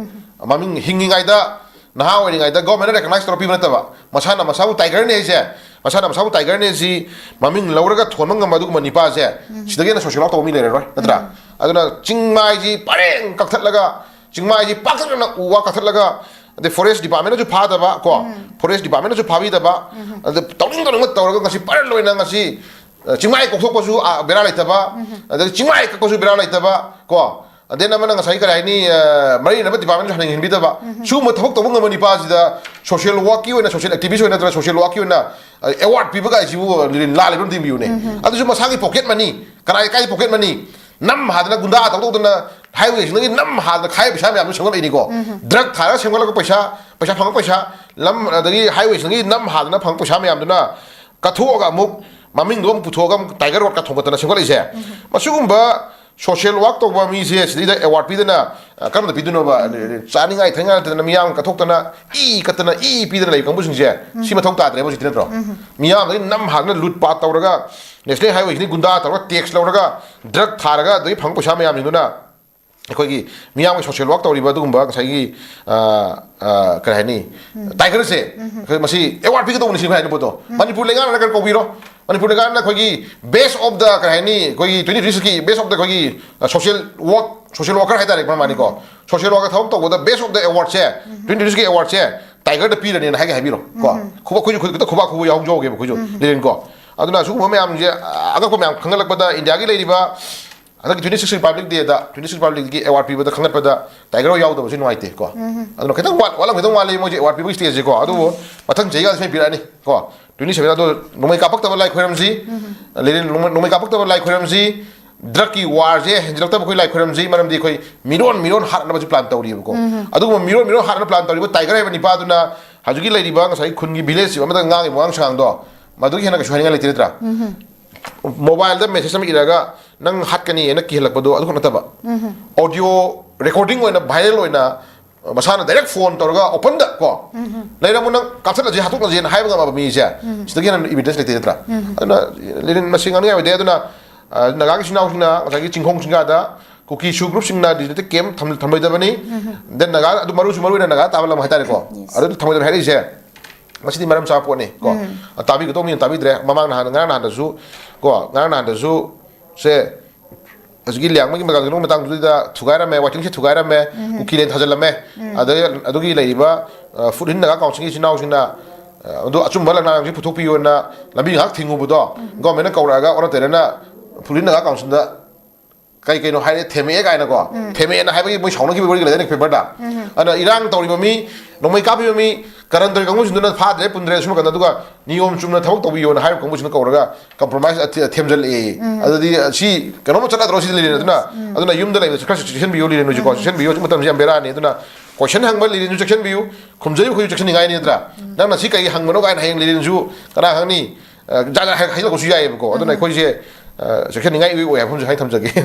ꯃꯃꯤꯡ ꯍꯤꯡꯉꯤꯉꯩꯗ ꯅꯍꯥ ꯑꯣꯏꯔꯤꯉꯩꯗ ꯒꯣꯔꯃꯦꯟꯅ ꯔꯦꯀꯒꯅꯥꯏꯁ ꯇꯧꯔ ꯄꯤꯕ ꯅꯠꯇꯕ, ꯃꯁꯥꯅ ꯃꯁꯥꯕꯨ ꯇꯥꯏꯒꯔꯅꯦ ꯍꯥꯏꯁꯦ, ꯃꯁꯥꯅ ꯃꯁꯥꯕꯨ ꯇꯥꯏꯒꯔꯅꯦ ꯁꯤ ꯃꯃꯤꯡ ꯂꯧꯔꯒ ꯊꯣꯟꯕ ꯉꯝꯕ ꯑꯗꯨꯒꯨꯝꯕ ꯅꯤꯄꯥꯁꯦ, ꯁꯤꯗꯒꯤ ꯍꯦꯟꯅ ꯁꯣꯁꯤꯌꯦꯜ ꯋꯥꯛ ꯇꯧꯕ ꯃꯤ ꯂꯩꯔꯔꯣꯏ, ꯅꯠꯇ꯭ꯔꯥ? ꯑꯗꯨꯅ ꯆꯤꯡ ꯃꯥꯏꯁꯤ ꯄꯔꯦꯡ ꯀꯛꯊꯠꯂꯒ, ꯆꯤꯡ ꯃꯥꯏꯁꯤ ꯄꯥꯛꯇꯛꯅꯅ ꯎ ꯋꯥ ꯀꯛꯊꯠꯂꯒ, ꯑꯗꯩ ꯐꯣꯔꯦꯁ ꯗꯤꯄꯥꯔꯠꯃꯦꯟꯅꯁꯨ ꯐꯥꯗꯕ ꯀꯣ, ꯐꯣꯔꯦꯁ ꯗꯤꯄꯥꯔꯠꯃꯦꯟꯅꯁꯨ ꯐꯥꯕꯤꯗꯕ, ꯑꯗ ꯇꯧꯅꯤꯡ ꯇꯧꯅꯤꯡꯕ ꯇꯧꯔꯒ ꯉꯁꯤ ꯄꯔꯦꯡ ꯂꯣꯏꯅ ꯉꯁꯤ, ꯑ, ꯆꯤꯡꯃꯥꯏ ꯀꯣꯛꯊꯣꯛꯄꯁꯨ, ꯑ, ꯕꯦꯔꯥ ꯂꯩꯇꯕ, ꯑꯗꯒꯤ ꯆꯤꯡꯃꯥꯏ ꯀꯛꯄꯁꯨ ꯕꯦꯔꯥ ꯂꯩꯇꯕ ꯀꯣ, ꯑꯗꯩ ꯑꯃꯅ ꯉꯁꯥꯏ ꯀꯔꯤ ꯍꯥꯏꯅꯤ, ꯑ, ꯃꯔꯤ ꯂꯩꯅꯕ ꯗꯤꯄꯥꯔꯠꯃꯦꯟꯁꯨ ꯍꯟꯅ ꯌꯦꯡꯍꯟꯕꯤꯗꯕ, ꯁꯤꯒꯨꯝꯕ ꯊꯕꯛ ꯇꯧꯕ ꯉꯝꯕ ꯅꯤꯄꯥꯁꯤꯗ ꯁꯣꯁꯤꯌꯦꯜ ꯋꯥꯛꯀꯤ ꯑꯣꯏꯅ, ꯁꯣꯁꯤꯌꯦꯜ ꯑꯦꯛꯇꯤꯚꯤꯁ꯭ꯠ ꯑꯣꯏꯅ ꯅꯠꯇ꯭ꯔꯒ ꯁꯣꯁꯤꯌꯦꯜ ꯋꯥꯛꯀꯤ ꯑꯣꯏꯅ, ꯑ, ꯑꯦꯋꯥꯔꯗ ꯄꯤꯕ ꯀꯥꯏꯁꯤꯕꯨ ꯂꯥꯜꯂꯤꯕ꯭ꯔꯥ ꯑꯝꯇ ꯌꯦꯡꯕꯤꯌꯨꯅꯦ꯫ ꯑꯗꯨꯁꯨ ꯃꯁꯥꯒꯤ ꯄꯣꯀꯦꯠ ꯃꯅꯤ, ꯀꯅꯥꯏ ꯀꯥꯏ ꯄꯣꯀꯦꯠ ꯃꯅꯤ? ꯅꯝ ꯍꯥꯗꯅ ꯒꯨꯟꯗꯥ ꯇꯧꯗꯧꯗꯅ ꯍꯥꯏꯋꯦꯁꯤꯡꯗꯒꯤ ꯅꯝ ꯍꯥꯗꯅ ꯈꯥꯏꯕ ꯄꯩꯁꯥ ꯃꯌꯥꯝꯗꯨ ꯁꯦꯝꯒꯠꯂꯛꯏꯅꯤꯀꯣ꯫ ꯗ꯭ꯔꯒ ꯊꯥꯔꯒ ꯁꯦꯝꯒꯠꯂꯛꯄ ꯄꯩꯁꯥ, ꯄꯩꯁꯥ ꯐꯪꯉꯛꯄ ꯄꯩꯁꯥ, ꯂꯝ ꯑꯗꯒꯤ ꯍꯥꯏꯋꯦꯁꯤꯡꯗꯒꯤ ꯅꯝ ꯍꯥꯗꯅ ꯐꯪꯉꯛꯄ ꯄꯩꯁꯥ ꯃꯌꯥꯝꯗꯨꯅ ꯀꯠꯊꯣꯛꯑꯒ ꯑꯃꯨꯛ ꯃꯃꯤꯡꯗꯣ ꯑꯃꯨꯛ ꯄꯨꯊꯣꯛꯑꯒ ꯑꯃꯨꯛ ꯇꯥꯏꯒꯔ ꯔꯣꯗꯀ ꯊꯣꯡꯒꯠꯇꯅ ꯁꯦꯝꯒꯠꯂꯛꯏꯁꯦ꯫ ꯃꯁꯤꯒꯨꯝꯕ ꯁꯣꯁꯤꯌꯦꯜ ꯋꯥꯛ ꯇꯧꯕ ꯃꯤꯁꯦ ꯁꯤꯗꯩꯗ ꯑꯦꯋꯥꯔꯗ ꯄꯤꯗꯅ, ꯑ, ꯀꯔꯝꯕꯗ ꯄꯤꯗꯣꯏꯅꯣꯕ? ꯆꯥꯅꯤꯡꯉꯥꯏ ꯊꯛꯅꯤꯡꯉꯥꯏ ꯅꯠꯇꯗꯅ ꯃꯤꯌꯥꯝ ꯀꯠꯊꯣꯛꯇꯅ ꯏ ꯀꯠꯇꯅ ꯏ ꯄꯤꯗꯅ ꯂꯩꯕ ꯀꯥꯡꯕꯨꯁꯤꯡꯁꯦ ꯁꯤ ꯃꯊꯧ ꯇꯥꯗ꯭ꯔꯦꯕ ꯍꯧꯖꯤꯛꯇꯤ, ꯅꯠꯇ꯭ꯔꯣ? ꯃꯤꯌꯥꯝꯗꯒꯤ ꯅꯝ ꯍꯥꯗꯅ ꯂꯨꯠ ꯄꯥꯠ ꯇꯧꯔꯒ ꯅꯦꯁꯅꯦꯜ ꯍꯥꯏꯋꯦꯁꯤꯡꯗꯒꯤ ꯒꯨꯟꯗꯥ ꯇꯧꯔꯒ ꯇꯦꯛꯁ ꯂꯧꯔꯒ ꯗ꯭ꯔꯒ ꯊꯥꯔꯒ ꯑꯗꯨꯗꯒꯤ ꯐꯪꯕ ꯄꯩꯁꯥ ꯃꯌꯥꯝꯁꯤꯡꯗꯨꯅ ꯑꯩꯈꯣꯏꯒꯤ ꯃꯤꯌꯥꯝꯒꯤ ꯁꯣꯁꯤꯌꯦꯜ ꯋꯥꯛ ꯇꯧꯔꯤꯕ ꯑꯗꯨꯒꯨꯝꯕ ꯉꯁꯥꯏꯒꯤ, ꯑ, ꯑ, ꯀꯔꯤ ꯍꯥꯏꯅꯤ, ꯇꯥꯏꯒꯔꯁꯦ, ꯑꯩꯈꯣꯏ ꯃꯁꯤ ꯑꯦꯋꯥꯔꯗ ꯄꯤꯒꯗꯧꯕꯅꯤ ꯁꯤ ꯍꯥꯏꯅ ꯄꯣꯠꯇꯣ꯫ ꯃꯅꯤꯄꯨꯔ ꯂꯩꯉꯥꯛꯅ ꯀꯔꯤ ꯀꯧꯕꯤꯔꯣ? ꯃꯅꯤꯄꯨꯔ ꯂꯩꯉꯥꯛꯅ ꯑꯩꯈꯣꯏꯒꯤ best of the, ꯀꯔꯤ ꯍꯥꯏꯅꯤ, ꯑꯩꯈꯣꯏꯒꯤ twenty twenty-six ꯀꯤ best of the ꯑꯩꯈꯣꯏꯒꯤ, ꯑ, social work, social worker ꯍꯥꯏꯇꯥꯔꯦ, ꯃꯥꯅꯤꯀꯣ꯫ ꯁꯣꯁꯤꯌꯦꯜ ꯋꯥꯛꯀ ꯊꯕꯛ ꯇꯧꯕꯗ best of the award say, twenty twenty-six ꯀꯤ award ꯁꯦ ꯇꯥꯏꯒꯔꯗ ꯄꯤꯔꯅꯦꯅ ꯍꯥꯏꯒꯦ ꯍꯥꯏꯕꯤꯔꯣ ꯀꯣ꯫ ꯈꯨꯕꯥꯛ, ꯑꯩꯈꯣꯏꯁꯨ ꯈꯨꯗꯛꯇ ꯈꯨꯕꯥꯛ ꯈꯨꯕ ꯌꯥꯎꯍꯧꯖꯍꯧꯒꯦꯕ ꯑꯩꯈꯣꯏꯁꯨ, ꯂꯤꯔꯦꯟ ꯀꯣ꯫ ꯑꯗꯨꯅ ꯁꯤꯒꯨꯝꯕ ꯃꯌꯥꯝꯁꯦ, ꯑ, ꯑꯉꯛꯄ ꯃꯌꯥꯝ ꯈꯪꯒꯠꯂꯛꯄꯗ ꯏꯟꯗꯤꯌꯥꯒꯤ ꯂꯩꯔꯤꯕ ꯍꯟꯗꯛꯀꯤ twenty-six Republic Day ꯗ, twenty-six Republic Day ꯒꯤ ꯑꯦꯋꯥꯔꯗ ꯄꯤꯕꯗ ꯈꯪꯒꯠꯄꯗ ꯇꯥꯏꯒꯔ ꯍꯣꯏ ꯌꯥꯎꯗꯕꯁꯤ ꯅꯨꯡꯉꯥꯏꯇꯦ ꯀꯣ꯫ ꯑꯗꯨꯅ ꯈꯤꯇꯪ ꯋꯥꯠ-, ꯋꯥꯠꯂꯝ ꯈꯤꯇꯪ ꯋꯥꯠꯂꯤ ꯃꯣꯏꯁꯦ ꯑꯦꯋꯥꯔꯗ ꯄꯤꯕꯒꯤ ꯁ꯭ꯇꯦꯖꯁꯦ ꯀꯣ꯫ ꯑꯗꯨꯕꯨ ꯃꯊꯪ ꯆꯍꯤꯒ ꯁꯣꯏ ꯄꯤꯔꯛꯑꯅꯤ ꯀꯣ꯫ Twenty-seven ꯑꯗꯣ ꯅꯣꯡꯃꯩ ꯀꯥꯞꯄꯛꯇꯕ ꯂꯥꯏ ꯈꯣꯏꯔꯝꯁꯤ, ꯂꯤꯔꯦꯟ ꯅꯣꯡꯃꯩ, ꯅꯣꯡꯃꯩ ꯀꯥꯞꯄꯛꯇꯕ ꯂꯥꯏ ꯈꯣꯏꯔꯝꯁꯤ, ꯗ꯭ꯔꯒꯀꯤ ꯋꯥꯔꯁꯦ ꯍꯦꯟꯖꯤꯜꯂꯛꯇꯕ ꯑꯩꯈꯣꯏ ꯂꯥꯏ ꯈꯣꯏꯔꯝꯁꯤ, ꯃꯔꯝꯗꯤ ꯑꯩꯈꯣꯏ ꯃꯤꯔꯣꯟ, ꯃꯤꯔꯣꯟ ꯍꯥꯠꯅꯕꯁꯨ ꯄ꯭ꯂꯥꯟ ꯇꯧꯔꯤꯕꯀꯣ꯫ ꯑꯗꯨꯒꯨꯝꯕ ꯃꯤꯔꯣꯟ, ꯃꯤꯔꯣꯟ ꯍꯥꯠꯅꯕ ꯄ꯭ꯂꯥꯟ ꯇꯧꯔꯤꯕ ꯇꯥꯏꯒꯔ ꯍꯥꯏꯕ ꯅꯤꯄꯥꯗꯨꯅ ꯍꯧꯖꯤꯛꯀꯤ ꯂꯩꯔꯤꯕ ꯉꯁꯥꯏꯒꯤ ꯈꯨꯟꯒꯤ ꯚꯤꯂꯦꯖ ꯑꯃꯗ ꯉꯥꯡꯉꯤꯕ ꯋꯥꯉꯥꯡ ꯁꯉꯥꯡꯗꯣ ꯃꯗꯨꯒꯤ ꯍꯦꯟꯅ ꯀꯩꯁꯨ ꯍꯥꯏꯅꯤꯡꯉꯥꯏ ꯂꯩꯇꯦ, ꯅꯠꯇ꯭ꯔꯥ? ꯃꯣꯕꯥꯏꯜꯗ ꯃꯦꯁꯦꯖ ꯑꯃ ꯏꯔꯒ ꯅꯪ ꯍꯥꯠꯀꯅꯤ ꯍꯥꯏꯅ ꯀꯤꯍꯜꯂꯛꯄꯗꯣ ꯑꯗꯨꯈꯛ ꯅꯠꯇꯕ, ꯑꯣꯗꯤꯑꯣ ꯔꯦꯀꯣꯔꯗꯤꯡ ꯑꯣꯏꯅ ꯚꯥꯏꯔꯦꯜ ꯑꯣꯏꯅ ꯃꯁꯥꯅ ꯗꯥꯏꯔꯦꯛ ꯐꯣꯟ ꯇꯧꯔꯒ ꯑꯣꯄꯟꯗ ꯀꯣ, ꯂꯩꯔꯝꯃꯣ ꯅꯪ ꯀꯥꯞꯊꯠꯂꯁꯤ, ꯍꯥꯠꯇꯣꯛꯂꯁꯦꯅ ꯍꯥꯏꯕ ꯉꯝꯃꯕ ꯃꯤꯁꯦ, ꯁꯤꯗꯒꯤ ꯍꯦꯟꯅ ꯏꯕꯤꯗꯦꯟꯁ ꯂꯩꯇꯦ, ꯅꯠꯇ꯭ꯔꯥ? ꯑꯗꯨꯅ ꯂꯤꯔꯦꯟ ꯃꯁꯤ ꯉꯥꯡꯅꯤꯡꯉꯥꯏ ꯑꯣꯏꯗꯦ꯫ ꯑꯗꯨꯅ, ꯑ, ꯅꯥꯒꯥꯒꯤ ꯏꯆꯤꯟ ꯏꯅꯥꯎꯁꯤꯡꯅ ꯉꯁꯥꯏꯒꯤ ꯆꯤꯡꯈꯣꯡ ꯆꯤꯡꯌꯥꯗ ꯀꯨꯀꯤ ꯁꯨ ꯒ꯭ꯔꯨꯞꯁꯤꯡꯅ ꯗꯤꯖꯤꯇꯦꯜ ꯀꯦꯝ ꯊꯝ-, ꯊꯝꯂꯣꯏꯗꯕꯅꯤ꯫ ꯎꯝ꯫ Then ꯅꯥꯒꯥ, ꯑꯗꯨ ꯃꯔꯨꯁꯨ ꯃꯔꯨ ꯑꯣꯏꯅ ꯅꯥꯒꯥ ꯇꯥꯕ ꯂꯝ ꯍꯥꯏꯇꯥꯔꯦꯀꯣ꯫ Yes꯫ ꯑꯗꯨ ꯊꯝꯂꯣꯏꯗꯕ ꯍꯥꯏꯔꯛꯏꯁꯦ, ꯃꯁꯤꯗꯤ ꯃꯔꯝ ꯆꯥꯕ ꯄꯣꯠꯅꯤ ꯀꯣ꯫ ꯎꯝ꯫ ꯇꯥꯕꯤꯒꯗꯧꯕ ꯃꯤꯅ ꯇꯥꯕꯤꯗ꯭ꯔꯦ꯫ ꯃꯃꯥꯡ ꯅꯍꯥꯟ, ꯉꯔꯥꯡ ꯅꯍꯥꯟꯗꯁꯨ ꯀꯣ, ꯉꯔꯥꯡ ꯅꯍꯥꯟꯗꯁꯨ ꯁꯦ, ꯍꯧꯖꯤꯛꯀꯤ ꯂꯤꯌꯥꯡꯃꯩꯒꯤ ꯃꯇꯥꯡ, ꯀꯩꯅꯣ ꯃꯇꯥꯡꯗꯨꯗ ꯊꯨꯒꯥꯏꯔꯝꯃꯦ, ꯋꯥꯏꯇꯤꯡꯁꯦ ꯊꯨꯒꯥꯏꯔꯝꯃꯦ, ꯎꯝ꯫ ꯀꯨꯀꯤ ꯂꯦꯟ ꯊꯥꯖꯤꯜꯂꯝꯃꯦ꯫ ꯎꯝ꯫ ꯑꯗꯩ ꯑꯗꯨꯒꯤ ꯂꯩꯔꯤꯕ, ꯑ, ꯐꯨꯠ ꯍꯤꯜ ꯅꯥꯒꯥ ꯀꯥꯎꯟꯁꯤꯜꯒꯤ ꯏꯆꯤꯟ ꯏꯅꯥꯎꯁꯤꯡꯅ, ꯑ, ꯑꯗꯨ ꯑꯆꯨꯝꯕ ꯂꯅꯥꯏꯁꯤ ꯄꯨꯊꯣꯛꯄꯤꯌꯣꯅ ꯂꯝꯕꯤ ꯉꯥꯏꯍꯥꯛ ꯊꯤꯡꯉꯨꯕꯗꯣ, ꯎꯝ꯫ ꯒꯣꯔꯃꯦꯟꯅ ꯀꯧꯔꯛꯑꯒ ꯑꯣꯟꯅ ꯇꯩꯅꯅ ꯐꯨꯠ ꯍꯤꯜ ꯅꯥꯒꯥ ꯀꯥꯎꯟꯁꯤꯜꯗ ꯀꯩ ꯀꯩꯅꯣ ꯍꯥꯏꯔꯦ, ꯊꯦꯝꯃꯛꯑꯦ ꯀꯥꯏꯅꯀꯣ꯫ ꯎꯝ꯫ ꯊꯦꯝꯃꯛꯑꯦꯅ ꯍꯥꯏꯕꯒꯤ ꯃꯣꯏ ꯁꯥꯎꯅꯈꯤꯕ ꯋꯥꯔꯤ ꯂꯩꯗꯅ ꯄꯦꯄꯔꯗ꯫ ꯎꯝ꯫ ꯑꯗꯨꯅ ꯏꯔꯥꯡ ꯇꯧꯔꯤꯕ ꯃꯤ, ꯅꯣꯡꯃꯩ ꯀꯥꯞꯄꯤꯕ ꯃꯤ, ꯀꯔꯟ ꯇꯧꯔꯤ ꯀꯥꯡꯕꯨꯁꯤꯡꯗꯨꯅ ꯐꯥꯗ꯭ꯔꯦ, ꯄꯨꯟꯗ꯭ꯔꯦ, ꯁꯨꯝ ꯀꯥꯟꯗ, ꯑꯗꯨꯒ ꯅꯤꯌꯣꯝ ꯆꯨꯝꯅ ꯊꯕꯛ ꯇꯧꯕꯤꯌꯣꯅ ꯍꯥꯏꯔꯤꯕ ꯀꯥꯡꯕꯨꯁꯤꯅ ꯀꯧꯔꯒ ꯀꯝꯄ꯭ꯔꯣꯃꯥꯏꯁ ꯑꯊꯦ-, ꯊꯦꯝꯖꯤꯜꯂꯛꯑꯦ꯫ ꯎꯝ꯫ ꯑꯗꯨꯗꯤ ꯁꯤ ꯀꯩꯅꯣꯝꯃ ꯆꯠꯅꯗ꯭ꯔꯣ ꯁꯤꯗꯤ ꯂꯩꯔꯦ꯫ ꯑꯗꯨꯅ, ꯎꯝ꯫ ꯑꯗꯨꯅ ꯌꯨꯝꯗ ꯂꯩꯕꯁꯨ ꯈꯔ ꯆꯦꯛꯁꯤꯟꯕꯤꯌꯨ ꯂꯩꯔꯦ ꯍꯧꯖꯤꯛꯀꯣ꯫ ꯎꯝ꯫ ꯆꯦꯛꯁꯤꯟꯕꯤꯌꯨ, ꯍꯧꯖꯤꯛ ꯃꯇꯝꯁꯤ ꯌꯥꯝ ꯕꯦꯔꯥꯅꯤ꯫ ꯑꯗꯨꯅ ꯀꯣꯏꯁꯟ ꯍꯪꯕ ꯂꯩꯔꯦꯁꯨ ꯆꯦꯛꯁꯤꯟꯕꯤꯌꯨ, ꯈꯨꯝꯖꯔꯤꯕ ꯑꯩꯈꯣꯏꯁꯨ ꯆꯦꯛꯁꯤꯟꯅꯤꯡꯉꯥꯏꯅꯤ ꯅꯠꯇ꯭ꯔꯥ? ꯎꯝ꯫ ꯅꯪꯅ ꯁꯤ ꯀꯩ ꯍꯪꯕꯅꯣ ꯀꯥꯏꯅ ꯍꯌꯦꯡ ꯂꯩꯔꯦꯁꯨ ꯀꯅꯥ ꯈꯪꯅꯤ? ꯑ, ꯖꯥꯠ ꯖꯥꯠ ꯍꯥꯏ-, ꯍꯥꯏꯖꯤꯜꯂꯛꯄꯁꯨ ꯌꯥꯏꯑꯕꯀꯣ꯫ ꯑꯗꯨꯅ ꯎꯝ꯫ ꯑꯩꯈꯣꯏꯁꯦ, ꯑ, ꯆꯦꯛꯁꯤꯟꯅꯤꯡꯉꯥꯏ ꯑꯣꯏ ꯍꯥꯏꯕ ꯑꯃꯁꯨ ꯍꯥꯏ ꯊꯝꯖꯒꯦ꯫